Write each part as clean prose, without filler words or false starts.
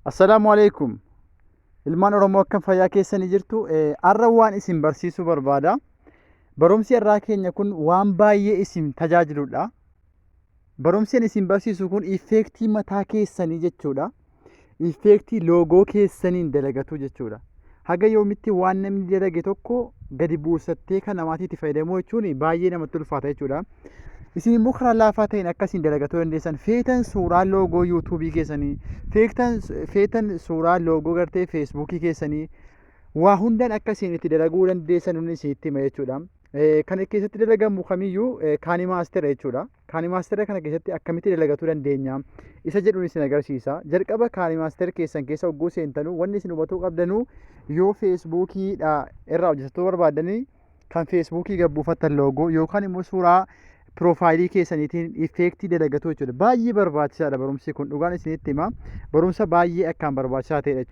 Assalaamu alaikum. Ilmaan Oromoo, akkam fayyaa keessanii jirtu? Har'a waan isin barsiisuu barbaada. Barumsi har'aa keenya kun waan baay'ee isin tajaajiludha. Barumsi ani isin barsiisu kun effectii mataa keessanii jechuudha. Effectii logo keessaniin dalagatu jechuudha. Haga yoomitti waan namni dalage tokko gadi buusattee kan namaatiitti fayyadamuu jechuun baay'ee namatti ulfaata jechuudha. Isin immoo karaa laafaa ta'een akkasiin dalagatuu dandeessan. Feetan suuraa logo YouTubeii keessanii, feetan suuraa logo gartee Facebookii keessanii, waa hundaan akkasiin itti dalaguu dandeessan hundi isinitti hima jechuudha. Kan keessatti dalagamu kamiyyuu KineMaster jechuudha. KineMaster kana keessatti akkamitti dalagatuu dandeenya isa jedhuun isin agarsiisa. Jalqaba KineMaster keessan keessa hogguu seentanuu, wanni isin hubatuu qabdanuu, yoo Facebookiidha irraa hojjetachuu barbaadanii kan Facebookii gad buufattan logo yookaan immoo suuraa profileii keessaniitiin effectii dalagatuu jechuudha. Baay'ee barbaachisaadha barumsi kun, dhugaan isinitti hima. Barumsa baay'ee akkaan barbaachisaa ta'edha.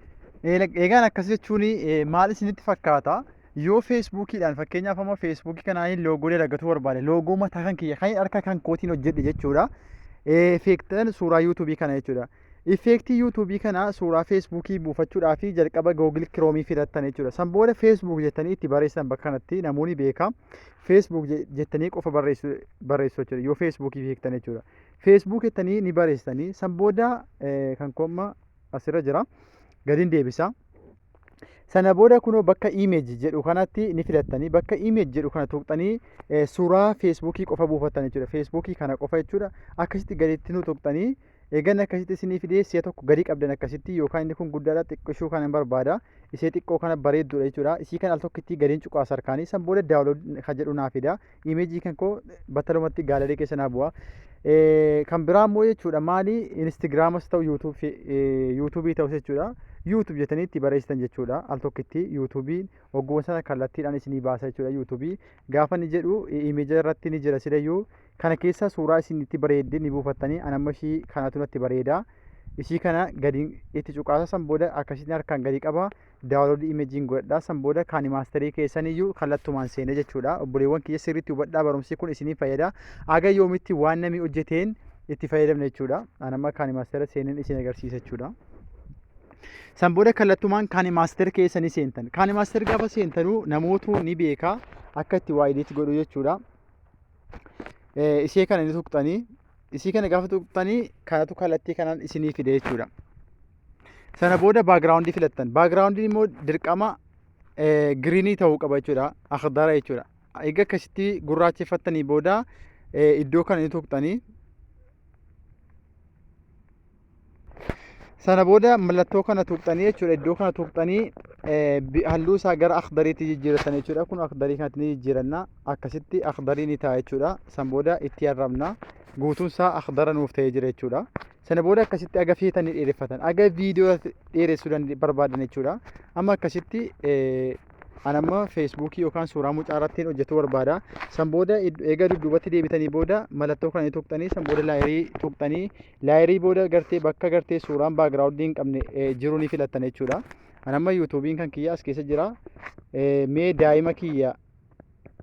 Egaan akkas jechuun maal isinitti fakkaata? Yoo Facebookiidhaan, fakkeenyaaf amma Facebookii kanaan logo dalagatuu barbaade, logo mataa kan kiyya kan harka kan kootiin hojjedhe jechuudha. Effectiin suuraa YouTubeii kana jechuudha. Effectii YouTubeii kana suuraa Facebookii buufachuudhaaf jalqaba Google Chromeii filattan jechuudha. San booda Facebook jettanii itti barreessan. Bakka kanatti namoonni beeka. Facebook jettanii qofa barreessu jechuudha. Yoo Facebookii beektan jechuudha. Facebook jettanii ni barreessitanii, san booda kan koomma asirra jira. Gadiin deebisa. Sana booda kunoo bakka image jedhu kanatti ni filattanii, bakka image jedhu kana tuqxanii suuraa Facebookii qofa buufattan jechuudha. Facebookii kana qofa jechuudha. Akkasitti gaditti nu tuqxanii, eegan akkasitti isinii fidee, si'a tokko gadi qabdan akkasitti, yookaan inni kun guddaadha, xiqqishuu kana hin barbaada. Isee xiqqoo kana bareedduudha jechuudha. Isii kana al tokkitti gadiin cuqaasa harkaanii, san booda download kan jedhu naa fida. Imageii kan koo battalumatti gallery keessa naa bu'a. Kan biraa immoo jechuudha maali, Instagramas ta'u, YouTubeii ta'us jechuudha. YouTube jettanii itti barreessitan jechuudha. Al tokkitti YouTubeiin hogguma sana kallattiidhaan isinii baasa jechuudha. YouTubeii gaafa inni jedhu imagea irratti ni jira silayyuu. Kana keessa suuraa isin itti bareedde ni buufattanii. An amma ishii kanatu natti bareeda. Ishii kana gadi itti cuqaasa, san booda akkasitti harkaan gadi qaba. Download imageiin godhadha. San booda KineMasterii keessaniyyuu kallattumaan seene jechuudha. Obboleewwan kiyya, sirriitti hubadhaa, barumsi kun isiniif fayyada. Aga yoomitti waan namni hojjeteen itti fayyadamne jechuudha. An amma KineMastera seeneen isin agarsiisa jechuudha. San booda kallattumaan KineMaster keessa ni seentan. KineMaster gaafa seentanuu namootu ni beeka akka itti waa edit godhu jechuudha. Ishee kana ni tuqxanii, isii kana gaafa tuqxanii kanatu kallattii kanaan isinii fide jechuudha. Sana booda backgroundii filattan. Backgroundiin immoo dirqama greenii ta'uu qaba jechuudha. Akhdara jechuudha. Egaa akkasitti gurraacheffattanii booda iddoo kana ni tuqxanii. Sana booda mallattoo kana tuqxanii jechuudha. Iddoo kana tuqxanii halluu isaa gara akhdariitti jijjiiratan jechuudha. Kun akhdarii kanatti ni jijjiiranna. Akkasitti akhdarii ni ta'a jechuudha. San booda itti arrabna. Guutuun isaa akhdara nuuf ta'ee jira jechuudha. Sana booda akkasitti aga feetanii dheereffatan. Aga viidiyoo dheeressuu barbaadan jechuudha. Amma akkasitti an amma Facebookii yookaan suuraa mucaa irratti hojjechuu barbaada. San booda eega dudduubatti deebitanii booda mallattoo kana ni tuqxanii, san booda layerii tuqxanii, layerii booda gartee bakka gartee suuraan backgroundii hin qabne jiru ni filattan jechuudha. An amma YouTubeiin kan kiyya as keessa jira. Mee daa'ima kiyya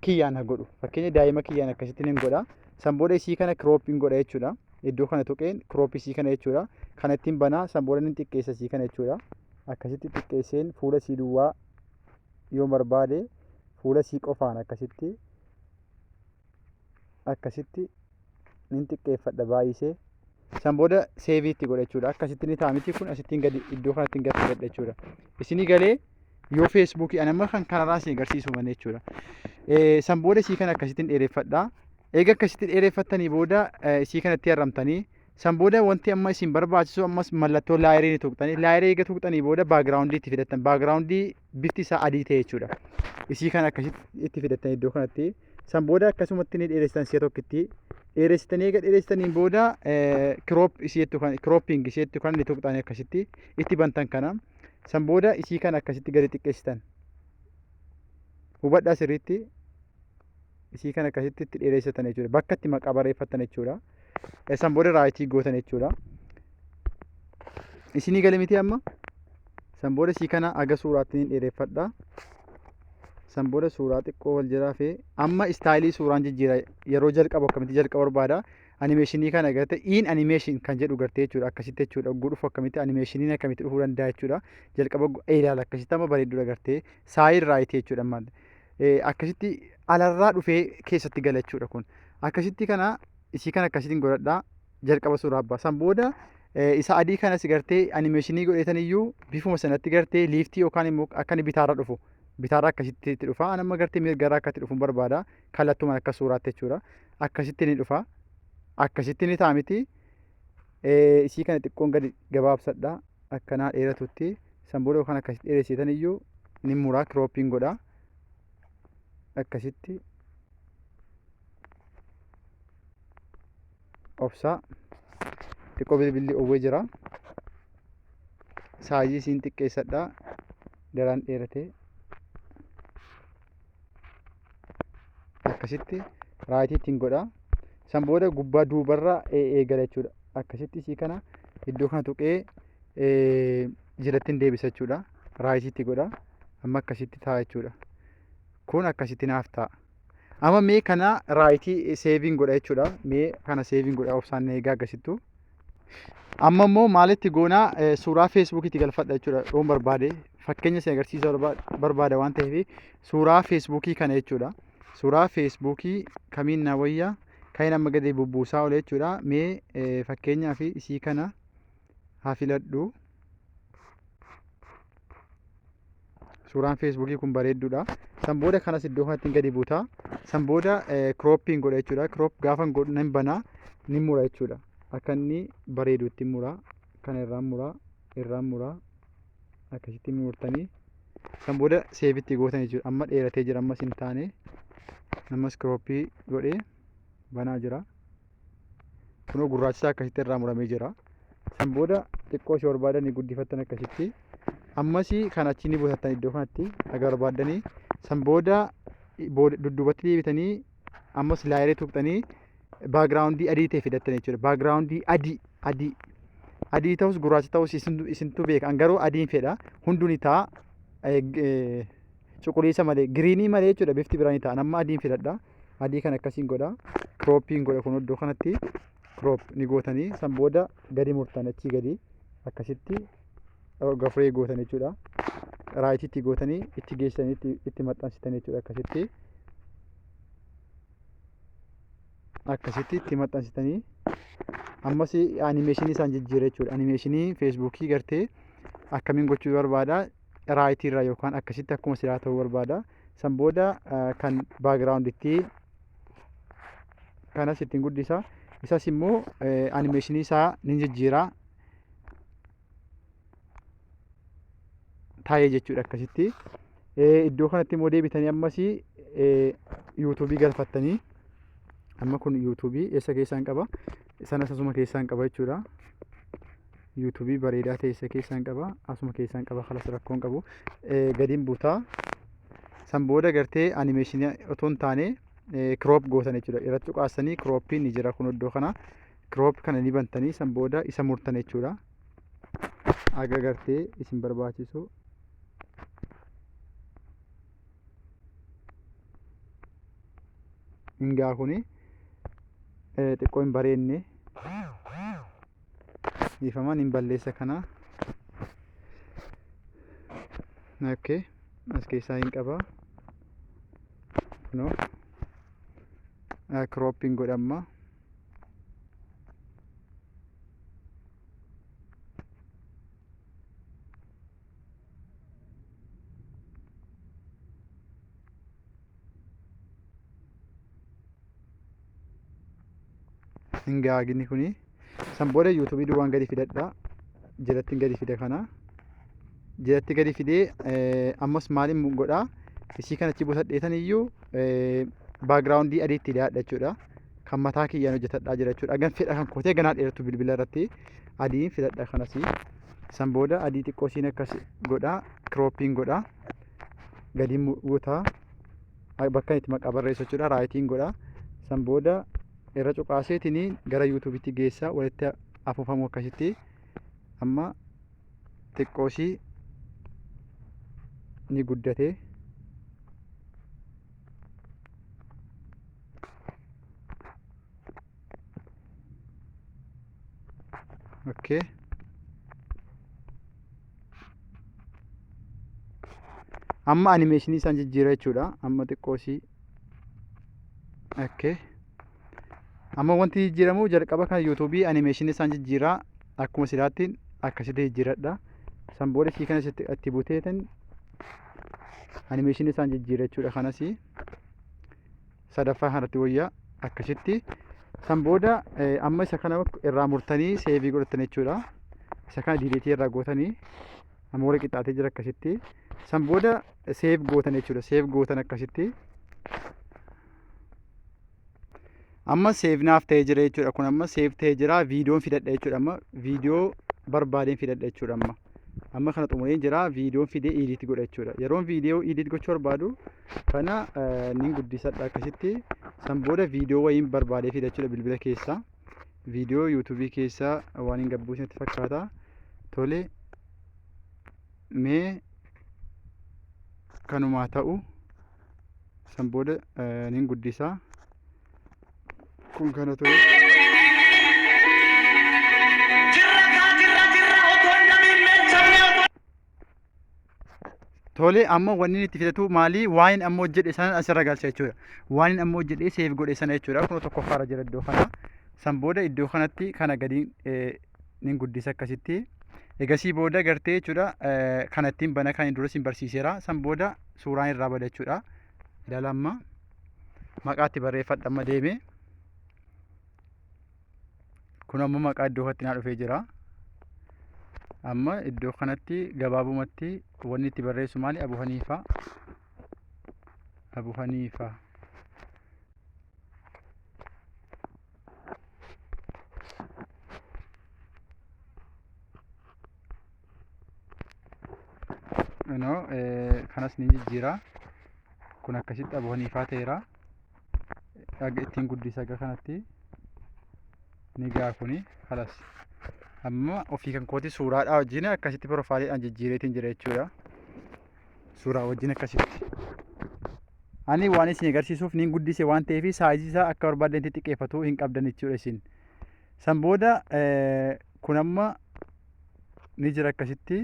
kiyyaan haa godhu. Fakkeenya daa'ima kiyyaan akkasitti ni godha. San booda isii kana cropiin godha jechuudha. Iddoo kana tuqeen crop isii kana jechuudha. Kana ittiin banaa, san booda ni xiqqeessa isii kana jechuudha. Akkasitti xiqqeesseen fuula isii duwwaa yoo barbaade, fuula isii qofaan akkasitti nin xiqqeeffadha baay'isee. San booda saveii itti godha jechuudha. Akkasitti ni ta'a miti, kun asittiin gadi iddoo kanatti gad fidadha jechuudha. Isinii galee? Yoo Facebookii ani amma kan kanarraa isin agarsiisu malee jechuudha. San booda isii kana akkasittiin dheereffadha. Eega akkasitti dheereffattanii booda isii kanatti arramtanii, san booda wanti amma isin barbaachisu ammas mallattoo layerii ni tuqxanii. Layerii eega tuqxanii booda backgroundii itti fidattan. Backgroundii bifti isaa adii ta'e jechuudha. Isii kana akkasitti itti fidattan iddoo kanatti. San booda akkasumatti ni dheeressitan si'a tokkitti. Dheeressitanii, eega dheeressitaniin booda crop isheettu kan cropping isheettu kan ni tuqxanii, akkasitti itti bantan kana. San booda isii kana akkasitti gadi xiqqeessitan. Hubadhaa sirriitti, isii kana akkasitti itti dheeressatan jechuudha. Bakka itti maqaa barreeffattan jechuudha. San booda rightii gootan jechuudha. Isinii gale miti amma? San booda isii kana aga suuraatti ni dheereffadha. San booda suuraa xiqqoo wal jalaa fee amma style suuraan jijjiira. Yeroo jalqabu akkamitti jalqaba barbaada? Animation kana garte in animation kan jedhu gartee jechuudha. Akkasitti jechuudha. Ogguu dhufu akkamitti animationiin akkamitti dhufuu danda'a jechuudha. Jalqaba ilaala, akkasitti amma bareeddudha gartee side right jechuudha amma. Akkasitti alarraa dhufee keessatti gala jechuudha kun. Akkasitti kana isii kana akkasittiin godhadhaa, jalqaba suuraa abbaa. San booda isa adii kanas gartee animation godheetan iyyuu bifuma sanatti gartee left yookaan immoo akka inni bitaarra dhufu. Bitaarra akkasitti itti dhufa. An amma gartee mirgarraa akkatti dhufuun barbaada. Kallattumaan akka suuraatti jechuudha. Akkasitti ni dhufa. Akkasitti ni ta'a miti. Isii kana xiqqoon gadi gabaabsadha. Akkanaa dheeratutti. San booda yookaan akkasitti dheeressitan iyyuu ni muraa, cropiin godha. Akkasitti obsaa, xiqqoo bilbilli owwee jira. Size isiin xiqqeessadha. Daraan dheeratee. Akkasitti right ittiin godha. San booda gubbaa duubarra eegala jechuudha. Akkasitti isii kana iddoo kana tuqee jalatti hin deebisa jechuudha. Right itti godha. Amma akkasitti ta'a jechuudha. Kun akkasitti naaf ta'a. Amma mee kana right saveiin godha jechuudha. Mee kana saveiin godha, obsaan eegaa akkasittu. Amma immoo maalitti goonaa? Suuraa Facebookiitti galfadha jechuudha. Yoon barbaade fakkeenya isin agarsiisa barbaada waan ta'eef suuraa Facebookii kana jechuudha. Suuraa Facebookii kamiin na wayya? Kan inni amma gadi bubbuusaa oole jechuudha. Mee fakkeenyaaf isii kana haa filadhu. Suuraan Facebookii kun bareedduudha. San booda kanas iddoo kanatti gadi buuta. San booda cropiin godha jechuudha. Crop gaafa godhu nan banaa, ni mura jechuudha. Akka inni bareedutti mura. Kana irraan mura, irraan mura. Akkasitti murtanii san booda saveitti gootan jechuudha. Amma dheeratee jira, ammas hin taane. Ammas crop godhee banaa jira. Kunoo gurraachisaa akkasitti irraa muramee jira. San booda xiqqoo ishee barbaadanii guddifattan akkasitti. Ammas kan achi ni butattan iddoo kanatti haga barbaaddanii. San booda dudduubatti deebitanii ammas layer tuqxanii background adii ta'e fidattan jechuudha. Background adii adii adii ta'us gurraacha ta'us isintu beeka. An garuu adiin fedha. Hunduu ni ta'a. Cuquliisa malee, green malee jechuudha, bifti biraa ni ta'a. Amma adiin filadha. Adii kan akkasiin godha. Cropiin godha, kun iddoo kanatti crop ni gootanii san booda gadi murtan, achii gadi akkasitti gafuree gootan jechuudha. Rightitti gootanii itti geessanii itti maxxansitan jechuudha akkasitti. Akkasitti itti maxxansitanii ammas animation isaan jijjiira jechuudha. Animation Facebookii gartee akkamiin gochuu barbaada? Right irraa yookaan akkasitti akkuma silaa ta'uu barbaada. San booda kan backgrounditti kanas ittiin guddisa. Isas immoo animation isaa ni jijjiira. Taa'ee jechuudha akkasitti. Iddoo kanatti immoo deebitanii ammas YouTubeii galfattanii, amma kun YouTubeii eessa keessaan qaba? Sanas asuma keessaan qaba jechuudha. YouTubeii bareedaa ta'e eessa keessaan qaba? Asuma keessaan qaba, kalas rakkoon qabu. Gadiin buutaa. San booda gartee animation otoo hin taane crop gootan jechuudha. Irratti cuqaasanii cropiin ni jira kun iddoo kana. Crop kana ni bantanii san booda isa murtan jechuudha. Aga gartee isin barbaachisu. Hingaa kuni xiqqoo hin bareedne. Dhiifamaan hin balleessa kana. Okay. As keessaa hin qaba. Kunoo. Cropiin godhamma. Hin gaagini kuni. San booda YouTubeii duwwaan gadi fidadha. Jalatti gadi fida kana. Jalatti gadi fidee ammas maaliin godhaa? Isii kanatti butadheetan iyyuu background adiitti hidhaadha jechuudha. Kan mataa kiyyaan hojjetadhaa jira jechuudha. Hagan fedha kan kootee ganaa dheeratu bilbila irratti adiin filadha kanas. San booda adii xiqqoo isiin akkas godhaa. Cropiin godhaa. Gadi butaa. Bakka itti maqaa barreessu jechuudha. Rightiin godhaa. San booda irra cuqaaseetiin gara YouTubeitti geessa, walitti afuufamu akkasitti. Amma xiqqoo ishii ni guddate. Okay. Amma animeeshinii isaan jijjiira jechuudha. Amma xiqqoo isii. Okay. Amma wanti jijjiiramu jalqaba kan yuutuubii animeeshinii isaan jijjiiraa akkuma silaatti akkasitti jijjiiradha. San booda ishii kana itti buteetan animeeshinii isaan jijjiira jechuudha kanas sadaffaa kanatti wayyaa akkasitti. San booda amma isa kana irraa murtanii seevii godhatan jechuudha. Isa kana diileetii irraa gootanii amma wal qixxaatee jira akkasitti. San booda seef gootan jechuudha. Seef gootan akkasitti. Amma seef naaf ta'ee jira jechuudha. Kun amma seef ta'ee jira. Viidiyoon fidadha jechuudha. Amma viidiyoo barbaadeen fidadha jechuudha amma. Amma kana xumureen jira. Viidiyoon fidee edit godha jechuudha. Yeroon viidiyoo edit gochuu barbaadu kana nin guddisadha akkasitti. San booda viidiyoo wayiin barbaadee fida jechuudha bilbila keessaa. Viidiyoo yuutuubii keessaa waan hin gabbuusnetti fakkaata. Tole mee kanumaa ta'u san booda nin guddisa. Kun kana ture. Jirra kaa jirra jirra otoo hin dhabiin meechamne otoo. Tole amma wanni inni itti fidatu maali? Waan inni amma hojjedhe sana asirra galcha jechuudha. Waan inni amma hojjedhee seef godhe sana jechuudha. Kun tokkoffaarra jira iddoo kana. San booda iddoo kanatti kana gadi nin guddisa akkasitti. Egasii booda gartee jechuudha kana ittiin bana kan dura isin barsiiseera. San booda suuraan irraa bada jechuudha. Ilaala amma maqaatti barreeffadha amma deeme. Kun amma maqaa iddoo kanatti naa dhufee jira. Amma iddoo kanatti gabaabumatti wanni itti barreessu maali? Abu Haniifaa. Abu Haniifaa. No, kanas ni jijjiira. Kun akkasitti Abu Haniifaa ta'eera. Ittiin guddisa aga kanatti ni ga'a kuni kalas. Amma ofii kan kooti suuraadhaa wajjin akkasitti piroofaayiliidhaan jijjiireetiin jira jechuudha. Suuraa wajjin akkasitti. Ani waan isin agarsiisuuf niin guddise waan ta'eef saayizii isaa akka barbaadanitti xiqqeeffatuu hin qabdan jechuudha isin. San booda kun amma ni jira akkasitti.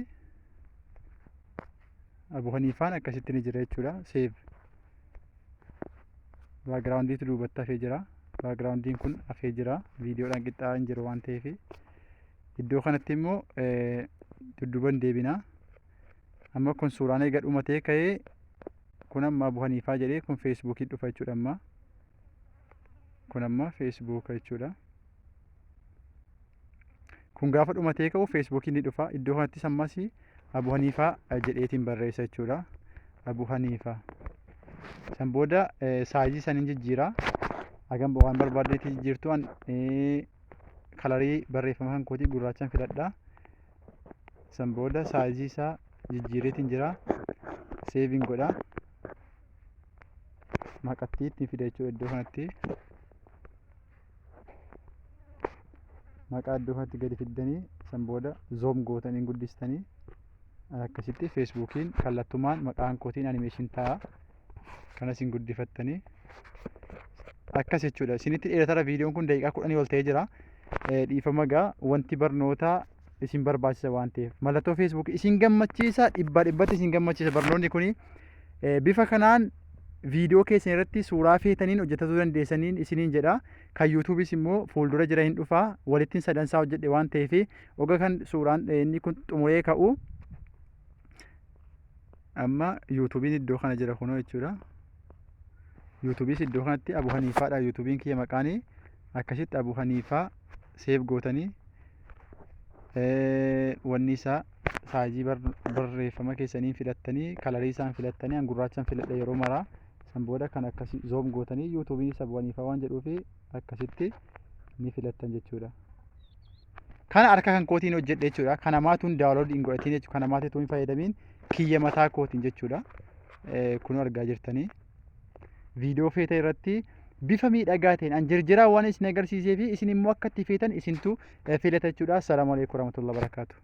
Abu Haniifaan akkasitti ni jira jechuudha. Save. Baagiraawundiitu duubatti hafee jira. Baagiraawundiin kun hafee jira. Viidiyoodhaan qixxaa'aa hin jiru waan ta'eef. Iddoo kanatti immoo dudduuban deebina. Amma kun suuraan eega dhumatee ka'ee kun amma Abu Haniifaa jedhee kun feesbuukii dhufa jechuudha amma. Kun amma feesbuuka jechuudha. Kun gaafa dhumatee ka'u feesbuukiin ni dhufa. Iddoo kanattis ammas Abu Haniifaa jedheetiin barreessa jechuudha. Abu Haniifaa. San booda saayizii saniin jijjiira. Hagam waan barbaaddeetti jijjiirtu an kalarii barreeffama kan kootii gurraachan filadha. San booda saayizii isaa jijjiireetiin jira. Seeviin godha. Maqattii ittiin fida jechuudha iddoo kanatti. Maqaa iddoo kanatti gadi fiddanii san booda zoom gootanii guddistanii akkasitti feesbuukiin kallattumaan maqaan kootiin animeeshin ta'a. Kana isin guddifattanii akkas jechuudha. Isinitti dheeratara viidiyoon kun daqiiqaa 10 ol ta'ee jira. Dhiifama gaa wanti barnootaa isin barbaachisa waan ta'eef mallattoo feesbuukii isin gammachiisa dhibbaa dhibbatti isin gammachiisa barnoonni kuni bifa kanaan viidiyoo keessan irratti suuraa feetaniin hojjetatuu dandeessaniin isiniin jedha. Kan yuutuubis immoo fuuldura jira hin dhufa walittiin sadansaa hojjedhe waan ta'eef oga kan suuraan inni kun xumuree ka'u amma yuutuubiin iddoo kana jira kunoo jechuudha. Yuutuubiis iddoo kanatti Abu Haniifaadha yuutuubiin kiyya maqaanii akkasitti Abu Haniifaa seef gootanii wanni isaa saayizii barreeffama keessaniin filattanii kalarii isaan filattanii an gurraachan filadha yeroo maraa san booda kan akkasi zoom gootanii yuutuubiin isa bu'aniifaa waan jedhuufi akkasitti ni filattan jechuudha. Kana harka kan kootiin hojjedhe jechuudha. Kana maatuun daawunlood hin godhatiin jechuudha. Kana maatiitu hin fayyadamiin kiyya mataa kootiin jechuudha. Kun argaa jirtanii. Viidiyoo feeta irratti bifa miidhagaa ta'een an jirjiraa waan isin agarsiisee fi isin immoo akka itti feetan isintu filata jechuudha. Assalaamu alaikum warahmatullahi wabarakatuh.